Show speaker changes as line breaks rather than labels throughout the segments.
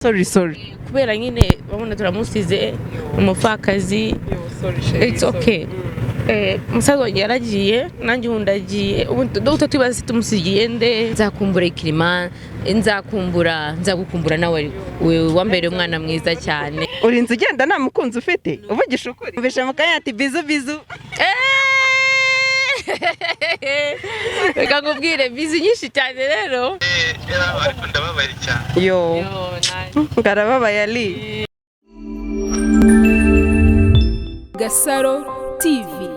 Sorry, sorry.
Kubera nyine babona turamusize, umupfakazi. It's okay. Musaza wanjye yaragiye, nanjye ubu ndagiye. Ubu dufite tubaze tumusigiye nde?
Nzakumbura ikirima, nzakumbura, nzagukumbura nawe wambere umwana mwiza cyane.
Urinze ugenda nta mukunzi ufite, uvugisha ukuri. Umvishe mu kanya ati bizu bizu.
Reka nkubwire, bizu nyinshi cyane rero.
Ariko ndababaye cyane.
Yo, ngarababaye ali.
Gasaro TV.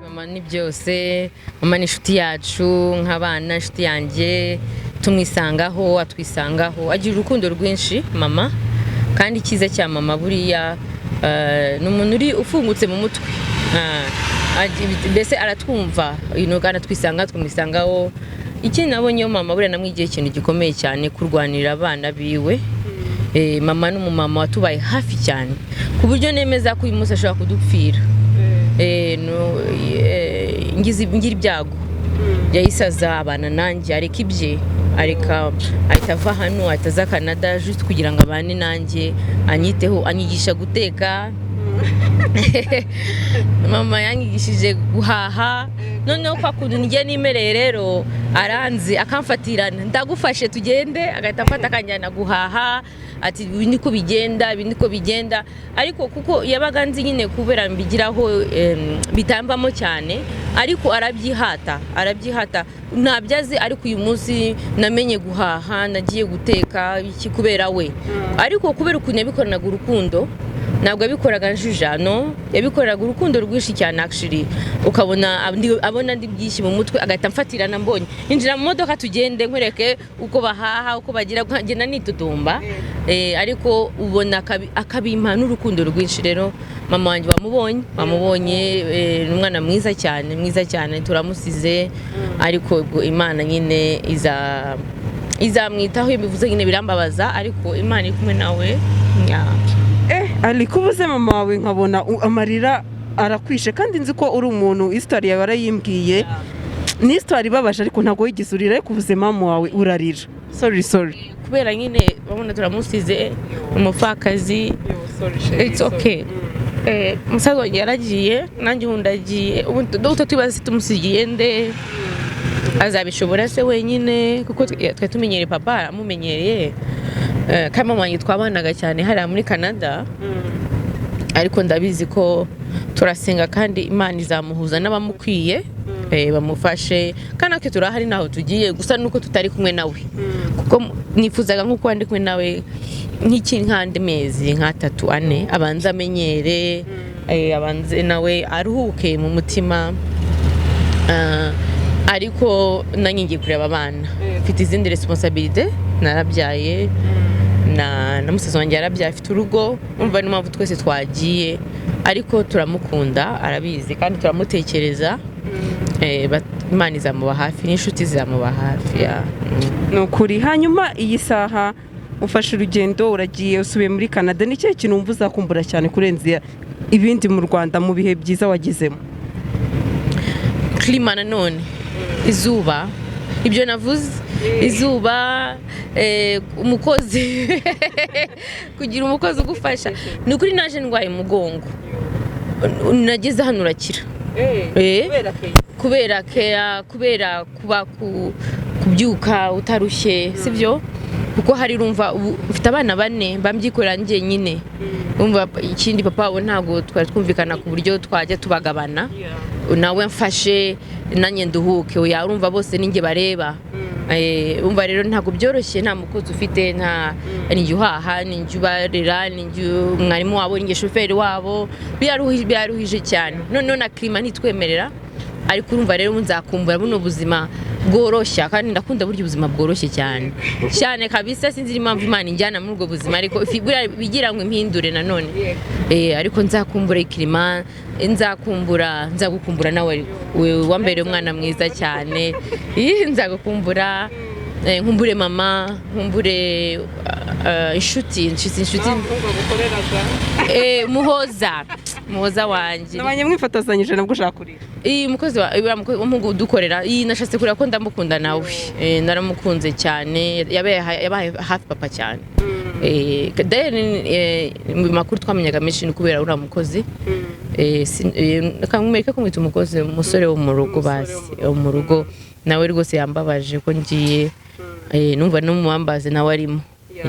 Mama ni byose, mama ni inshuti yacu nk'abana, inshuti yanjye, tumwisangaho, atwisangaho, agira urukundo rwinshi mama. Kandi icyiza cya mama buriya ni umuntu uri ufungutse mu mutwe. Mbese aratwumva, aratwisanga, tumwisangaho. Ikindi nabonye mama buriya namwigiye ikintu gikomeye cyane, kurwanira abana biwe. Mama ni umumama watubaye hafi cyane, ku buryo nemeza ko uyu munsi ashobora kudupfira. Ngira ibyago yahise aza abana nanjye, areka ibye, areka ahita ava hano ahita aza Canada just kugira ngo abane nanjye, anyiteho, anyigisha guteka. Mama yanyigishije guhaha, noneho kwa kuntu njye nimereye rero aranzi akamfatirana, ndagufashe tugende, agahita amfata akanjyana guhaha, ati ibi niko bigenda, ibi niko bigenda. Ariko kuko yabaga nzi nyine kubera mbigiraho, bitambamo cyane, ariko arabyihata, arabyihata ntabyo azi. Ariko uyu munsi namenye guhaha, nagiye guteka iki kubera we. Ariko kubera ukuntu yabikoranaga urukundo, ntabwo yabikoraga njujano, yabikoraga urukundo rwinshi cyane actually. Ukabona abona ndi byinshi mu mutwe, agahita amfatirana, mbonye injira mu modoka tugende nkwereke uko bahaha, uko bagira, nkagenda nitutumba. Ariko ubona akabimpa n'urukundo rwinshi. Rero mama wanjye wamubonye, ni umwana mwiza cyane, mwiza cyane, turamusize. Ariko ubwo Imana nyine izamwitaho. Iyo mbivuze nyine birambabaza, ariko Imana iri kumwe nawe.
Ariko ubuze mama wawe nkabona amarira arakwishe, kandi nzi ko uri umuntu histoire yawe warayimbwiye, ni histoire ibabaje, ariko ntabwo wigeze urira, ariko ubuze mama wawe urarira. Sorry, sorry.
Kubera nyine babona turamusize, umupfakazi. It's okay. Musaza wanjye yaragiye, nanjye ubu ndagiye. Ubu dufite tubaze tumusigiye nde? Azabishobora se wenyine? Kuko twari tumenyereye papa, amumenyereye. Kandi mama wanjye twabanaga cyane hariya muri Canada. Ariko ndabizi ko turasenga kandi Imana izamuhuza n'abamukwiye, bamufashe. Kandi natwe turahari, ntaho tugiye, gusa nuko tutari kumwe nawe. Kuko nifuzaga nk'uko ndi kumwe nawe nk'iki nk'andi mezi nk'atatu ane, abanze amenyere, abanze nawe aruhuke mu mutima. Ariko nanjye ngiye kureba abana, mfite izindi responsabilité, narabyaye na musaza wanjye yarabyaye, afite urugo, umva niyo mpamvu twese twagiye. Ariko turamukunda, arabizi, kandi turamutekereza. Imana izamuba hafi, n'inshuti zizamuba hafi.
Ni ukuri. Hanyuma iyi saha ufashe urugendo uragiye, usubiye muri Canada, ni ikihe kintu wumva uzakumbura cyane kurenza ibindi mu Rwanda mu bihe byiza wagezemo?
Klima nanone, izuba, ibyo navuze, izuba, umukozi, kugira umukozi ugufasha. Ni ukuri naje ndwaye umugongo, nageze hano urakira. Kubera keya, kubera kuba kubyuka utarushye, sibyo? Kuko hari, urumva, ubu mfite abana bane bambyikorera njyenyine. Umva, ikindi, papa we ntabwo twari twumvikana ku buryo twajya tubagabana, nawe mfashe nanjye nduhuke. Oya, urumva bose ninjye bareba. Umva rero, ntabwo byoroshye, nta mukozi ufite, nta ninjye uhaha, ninjye ubarera, ninjye umwarimu wabo, ninjye shoferi wabo. Biraruhije cyane. Noneho na climat ntitwemerera. Ariko urumva rero, nzakumbura buno buzima bworoshya, kandi ndakunda burya ubuzima bworoshye cyane cyane kabisa. Sinzi impamvu Imana injyana muri ubwo buzima, ariko buriya bigira ngo impindure nanone. Ariko nzakumbura i climat, nzakumbura, nzagukumbura nawe. Ariko wewe wambereye umwana mwiza cyane. Ih, nzagukumbura. Nkumbure mama, nkumbure inshuti, Muhoza, Muhoza wanjye.
Nabanye mwifotozanyije, nabwo ushaka kurira?
Iyi mukozi wa uriya w'umuhungu udukorera, iyi nashatse kureba ko ndamukunda nawe. Naramukunze cyane, yabaye hafi papa cyane. D'ailleurs, mu makuru twamenyaga menshi ni kubera uriya mukozi. Kamwereke ko mwita umukozi, umusore wo mu rugo, basi wo mu rugo. Nawe rwose yambabaje ko ngiye. Numva no mu bambaze nawe arimo,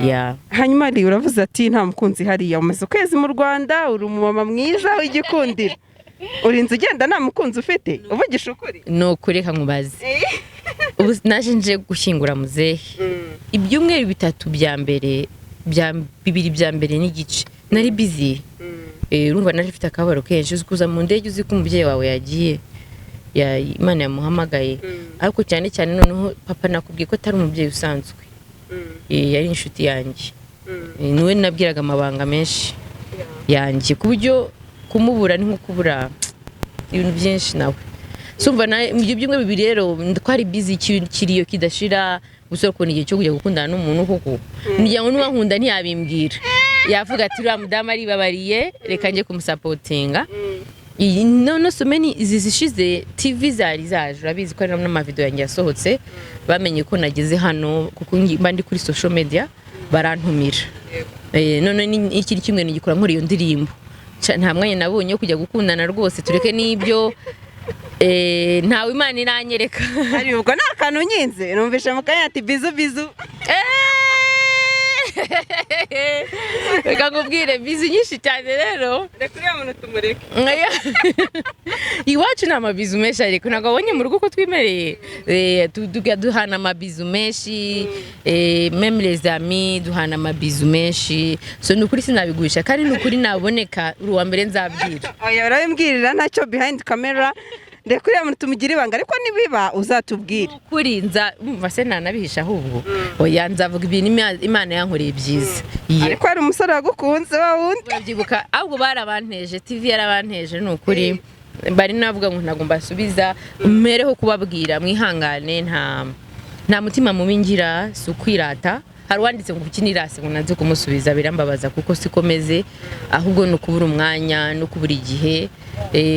yeah.
Hanyuma ari uravuze ati nta mukunzi hariya, umaze ukwezi mu Rwanda, uri umumama mwiza w'igikundiro, urinze ugenda nta mukunzi ufite, uvugisha ukuri?
Ni ukuri, reka nkubaze. Ubu naje nje gushyingura muzehe. Ibyumweru 3 bya mbere, bya 2 bya mbere n'igice, nari busy. Urumva naje mfite akababaro kenshi. Uzi kuza mu ndege uzi ko umubyeyi wawe yagiye, Imana yamuhamagaye? Ariko cyane cyane noneho papa, nakubwiye ko atari umubyeyi usanzwe. Yari inshuti yanjye. Niwe nabwiraga amabanga menshi yanjye, ku buryo kumubura ni nko kubura ibintu byinshi nawe. Sumva na mu byumweru 2 rero twari busy, ikiriyo kidashira gusa. Ukuntu igihe cyo kujya gukundana n'umuntu koko, ngira ngo n'uwankunda ntiyabimbwira, yavuga ati uriya mudamu aribabariye, reka njye kumusapotinga. Iyi none semaine izi zishize, TV zari zaje, urabizi ko ari n'amavideo yanjye yasohotse, bamenye ko nageze hano kuko mba ndi kuri social media, barantumira. None ikindi cyumweru nigikora nkora iyo ndirimbo. Nta mwanya nabonye wo kujya gukundana rwose, tureke n'ibyo. Ntawe Imana iranyereka.
Hari ubwo nta kantu nyinze numvishe mu kanya ati bisous, bisous.
Reka nkubwire, bisous nyinshi cyane rero.
Reka uriya muntu tumureke.
Iwacu ni amabisous menshi, ariko ntabwo wabonye mu rugo uko twimereye. Duhana amabisous menshi, même les amis duhana amabisous menshi. So ni ukuri sinabigurisha, kandi ni ukuri naboneka uri uwa mbere nzabwira.
Oya, urabimbwirira ntacyo, behind camera. Reka uriya muntu tumugire ibanga, ariko nibiba uzatubwire.
Kuri nza umva se, nanabihisha ahubwo. Oya, nzavuga ibintu Imana yankoreye byiza. Ye.
Ariko hari umusore wagukunze wa wundi.
Urabyibuka? Ahubwo barabanteje, TV yarabanteje, ni ukuri. Bari navuga ngo ntabwo mbasubiza, mpereho kubabwira mwihangane, nta mutima mubi ngira, si ukwirata. Hari uwanditse ngo kuki nirase ngo nanze kumusubiza, birambabaza kuko siko meze, ahubwo ni ukubura umwanya no kubura igihe.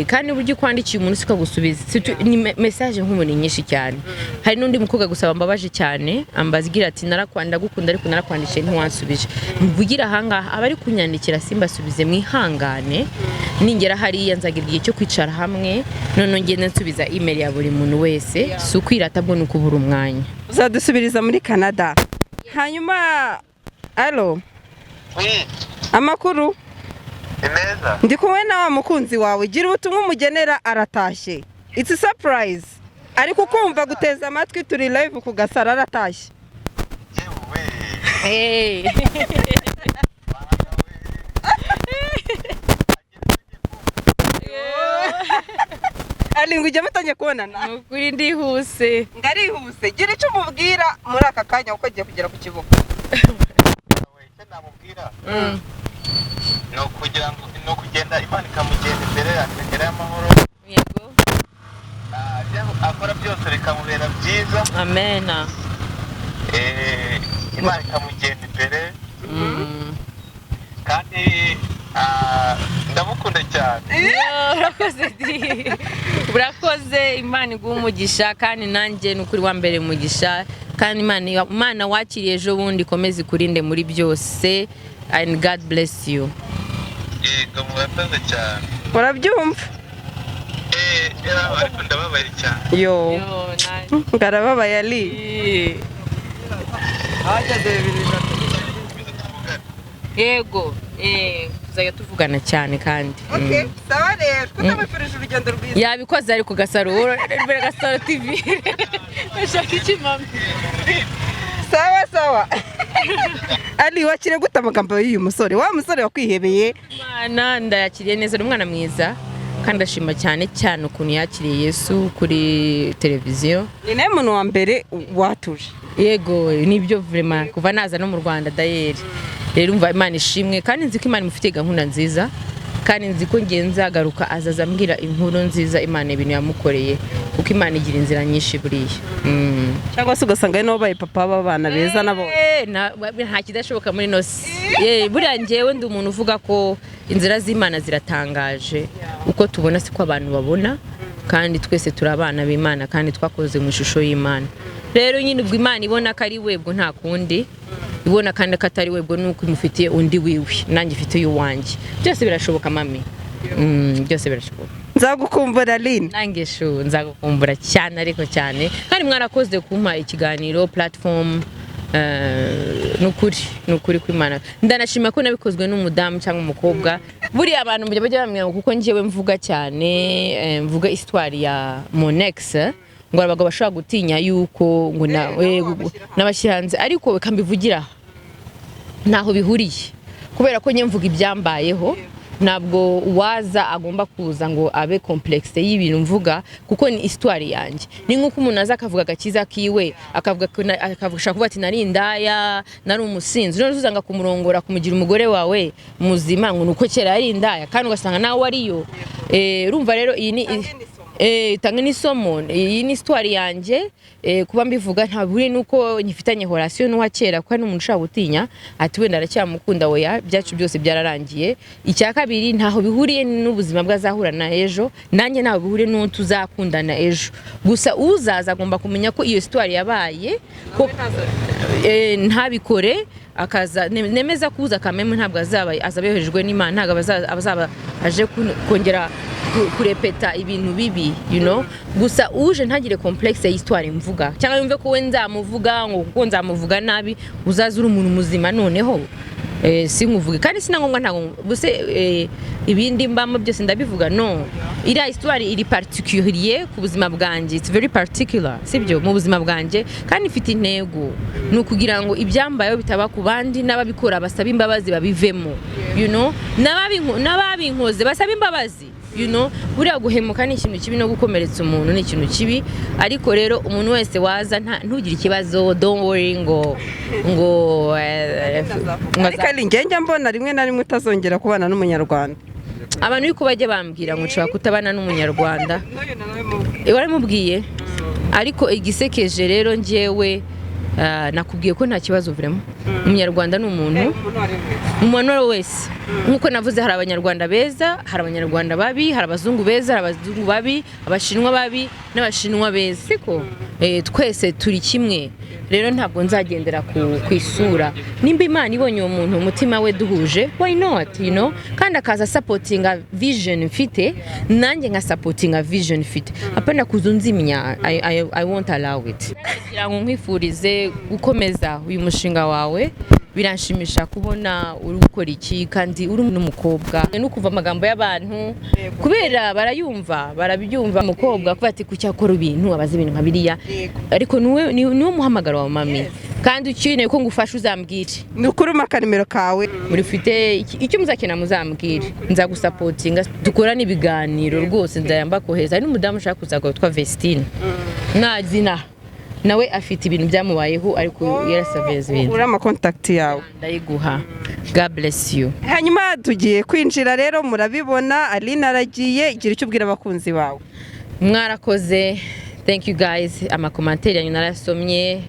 Kandi uburyo ukwandikiye umuntu siko agusubiza. Ni message nk'ubu ni nyinshi cyane. Hari n'undi mukobwa gusa wambabaje cyane, ambaza igira ati narakwanda, ndagukunda, ariko narakwandikiye ntiwansubije. Mvugira ahangaha, abari kunyandikira simbasubize, mwihangane. Ningera hariya nzagira igihe cyo kwicara hamwe, noneho ngende nsubiza email ya buri muntu wese. Si ukwirata, bwo ni ukubura umwanya.
Uzadusubiriza muri Canada. Hanyuma alo?
Oui,
Amakuru?
Ni meza.
Ndi kumwe na wa mukunzi wawe, gira ubutumwa umugenera, aratashye. It's a surprise, ariko ukumva guteza amatwi, turi live ku Gasaro, aratashye.
Yewe.
Hey.
Bana we.
Ali, ngo ujya mutangiye kubonana?
Ni ukuri ndihuse.
Ngarihuse, gira icyo umubwira muri aka kanya kuko agiye kugera ku kibuga.
We, icyo namubwira ni ukugira ngo ni ukugenda Imana ikamugenda imbere, akagerayo amahoro.
Yego.
Ibyo akora byose bikamubera byiza.
Amena.
Imana ikamugenda imbere, kandi ndamukunda cyane.
Yo, urakoze di, urakoze, Imana iguha umugisha, kandi nanjye ni ukuri wa mbere umugisha, kandi Imana wakiriye ejo bundi ikomeze ikurinde muri byose, and God bless you.
Yego, murakoze cyane.
Urabyumva?
Ariko ndababaye cyane.
Yo, ngarababaye Ali. Hageze 2003.
Yego, tuzajya tuvugana cyane kandi.
Okay, sawa rero, kutamwifurije urugendo rwiza.
Yabikoze ariko Gasaro, mbere Gasaro TV. Bashaka iki, mama?
Sawa sawa. Ali, wakire gute amagambo y'uyu musore, wa musore wakwihebeye?
Imana, ndayakiriye neza, ni umwana mwiza kandi ndashima cyane cyane ukuntu yakiriye Yesu kuri televiziyo.
Ni nawe muntu wa mbere watuje.
Yego, nibyo, vraiment, kuva naza no mu Rwanda dayeri. Rero umva, Imana ishimwe, kandi nzi ko Imana imufitiye gahunda nziza, kandi nzi ko ngiye nzagaruka azaza ambwira inkuru nziza, Imana ibintu yamukoreye, kuko Imana igira inzira nyinshi buriya.
Cyangwa se ugasanga ari nabo babaye papa b'abana beza nabo.
Nta kidashoboka muri ino si. Buriya njyewe ndi umuntu uvuga ko inzira z'Imana ziratangaje. Uko tubona siko abantu babona, kandi twese turi abana b'Imana kandi twakoze mu ishusho y'Imana. Rero nyine ubwo Imana ibona ko ari we, ubwo nta kundi. Ibona kandi ko atari we, ubwo ni uko imufitiye undi wiwe, nanjye ifitiye uwanjye. Byose birashoboka, mami. Byose birashoboka.
Nzagukumbura, Aline.
Nanjye shu nzagukumbura cyane, ariko cyane. Kandi mwarakoze kumpa ikiganiro, platform. Ni ukuri kw'Imana, ndanashima ko nabikozwe n'umudamu cyangwa umukobwa. Buriya abantu bajya bambwira ngo kuko njyewe mvuga cyane, mvuga histoire ya mon ex, ngo abagabo bashobora gutinya yuko ngo n'abashyira hanze, ariko reka mbivugira aha, ntaho bihuriye, kubera ko njye mvuga ibyambayeho. Ntabwo uwaza agomba kuza ngo abe complexe y'ibintu mvuga, kuko ni histoire yanjye. Ni nk'uko umuntu aza akavuga agakiza kiwe, akavuga akavuga kuvuga ati nari indaya, nari umusinzi, none uzanga kumurongora, kumugira umugore wawe muzima, ngo nuko kera yari indaya, kandi ugasanga nawe wariyo. Urumva rero iyi ni itanga n'isomo. Iyi ni histoire yanjye. Kuba mbivuga nta bihuriye nuko nyifitanye relation n'uwa kera, kuko hari n'umuntu ushobora gutinya ati wenda aracyamukunda. Oya, byacu byose byararangiye. Icya kabiri, ntaho bihuriye n'ubuzima bw'azahura na ejo, nanjye ntaho bihuriye n'uwo tuzakundana ejo. Gusa uzaza agomba kumenya ko iyo histoire yabaye, ko ntabikore akaza. Nemeza kuza kameme, ntabwo azaba azaba yoherejwe n'Imana, ntabwo azaba aje kongera kurepeta ibintu bibi. Gusa uje ntagire complexe y'histoire mvuga, cyangwa yumve ko we nzamuvuga ngo kuko nzamuvuga nabi. Uzaza uri umuntu muzima, noneho sinkuvuge, kandi sina ngombwa, ntabwo buse ibindi mbamo byose ndabivuga. No, iriya histoire iri particulier ku buzima bwanjye, it's very particular, sibyo, mu buzima bwanjye, kandi ifite intego, ni ukugira ngo ibyambayeho bitaba ku bandi, n'ababikora basaba imbabazi babivemo, n'ababinkoze basaba imbabazi. Buriya guhemuka ni ikintu kibi, no gukomeretsa umuntu ni ikintu kibi. Ariko rero umuntu wese waza, ntugire ikibazo, don't worry, ngo
Ariko ari njye njya mbona rimwe na rimwe utazongera kubana n'umunyarwanda.
Abantu yuko bajya bambwira ngo nshobora kutabana n'umunyarwanda, waramubwiye. Ariko igisekeje rero, njyewe nakubwiye ko nta kibazo vraiment. Umunyarwanda ni umuntu, umuntu uwo ari we wese. Nk'uko navuze, hari abanyarwanda beza, hari abanyarwanda babi, hari abazungu beza, hari abazungu babi, abashinwa babi n'abashinwa beza, siko? Twese turi kimwe. Rero ntabwo nzagendera ku isura. Nimba Imana ibonye uwo muntu umutima we duhuje, why not? Kandi akaza supportinga vision mfite, nanjye nka supportinga vision mfite, apana kuza unzimya. I won't allow it. Kugira ngo nkwifurize gukomeza uyu mushinga wawe, biranshimisha kubona uri gukora iki kandi uri n'umukobwa, no kuva amagambo y'abantu, kubera barayumva, barabyumva, umukobwa kuba ati kuki akora ibintu, abaza ibintu nka biriya. Ariko niwe muhamagaro wa mami, kandi ukeneye ko ngufasha uzambwire.
Ni ukuri, umpa akanimero kawe.
Muri ufite icyo muzakina muzambwire, nzagusapotinga, dukorane ibiganiro rwose, nzayamba kohereza. Hari n'umudamu ushaka kuzaga witwa Vestine, nazina nawe afite ibintu byamubayeho, ariko yarasaveza ibintu.
Uri ama contact yawe.
Ndayiguha. God bless you.
Hanyuma tugiye kwinjira rero, murabibona, Aline aragiye. Gira icyo ubwira abakunzi bawe.
Mwarakoze, thank you guys. Ama commentaires yanyu narasomye,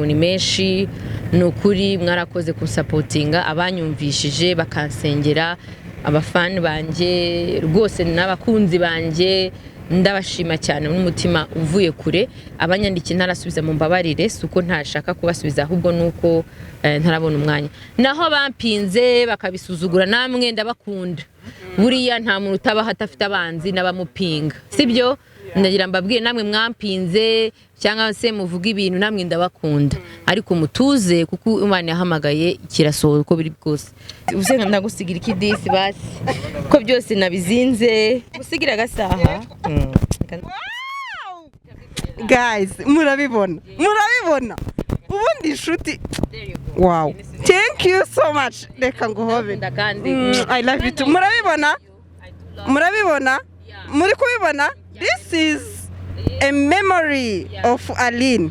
ni menshi. Ni ukuri mwarakoze kunsapotinga, abanyumvishije bakansengera, abafani banjye rwose n'abakunzi banjye, ndabashima cyane n'umutima uvuye kure. Abanyandikiye ntarasubiza, mu mbabarire, si uko ntashaka kubasubiza, ahubwo ni uko ntarabona umwanya. Naho bampinze bakabisuzugura, namwe ndabakunda. Buriya nta muntu utabaho adafite abanzi n'abamupinga, sibyo?
Ndagira mbabwire namwe mwampinze cyangwa se muvuga ibintu, namwe ndabakunda, ariko mutuze kuko Imana yahamagaye kirasohora uko biri bwose.
Ubuse ndagusigira ikidisi basi ko byose nabizinze, gusigira agasaha.
Guys, murabibona, murabibona ubundi inshuti. Wow, thank you so much. Reka nguhobe.
Ndakunda kandi.
I love you too. Murabibona, murabibona, muri kubibona, this is a memory of Aline.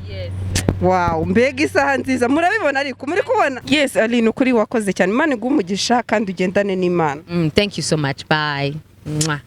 Wow, mbega isaha nziza! Murabibona, ariko muri kubona. Yes, Aline, ukuri wakoze cyane. Imana iguhe umugisha kandi ugendane n'Imana.
Thank you so much, bye. Mwah.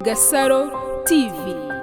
Gasaro TV.